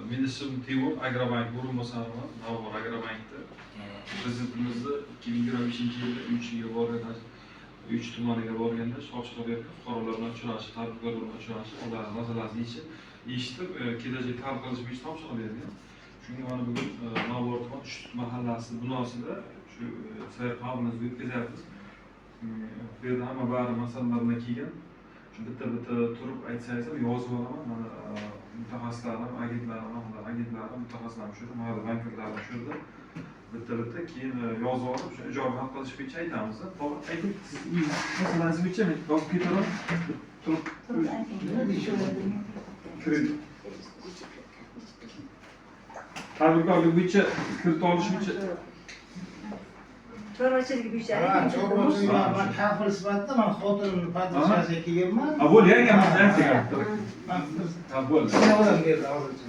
Meni ismim Timur, Agrobank o'rinbosariman, Navbahor Agrobankda. Prezidentimizni 2025-yilda Uychiga borgan, Uychi tumaniga borganda topshiriq bergan, fuqarolar bilan uchrashib, tadbirkorlar bilan uchrashib, ularni masalasini eshitib, kelajakda hal qilish bo'yicha topshiriq bergan. Shunga mana bugun Navbahor tuman Uchtuk mahallasi binosida shu sayr qabulimizni o'tkazyapmiz. Bu yerda hamma bari masalalar bilan kelgan. Shu bitta bitta turib aytsangiz ham, yozib olaman. Mana mutaxassislarim, agentlarim, mahalla agentlarim, mutaxassislarim shu yerda, mahalla bankirlarim shu yerda. Bitta bitta keyin yozib olib, shu ijobiy hal qilish bo'yicha aytamiz. To'g'ri, ayting, siz uy masalangiz bo'yicha men yozib ketaveraman. Turib kredit, tadbirkorlik bo'yicha, kredit olish bo'yicha. Chorvachilik bo'yicha. Ha, chorvachilik, man kafil sifatida man xotinimni поддержка siga kelganman. Ha, bo'ldi, yangi. Man bir Ha, bo'ldi. odam berdi hozircha.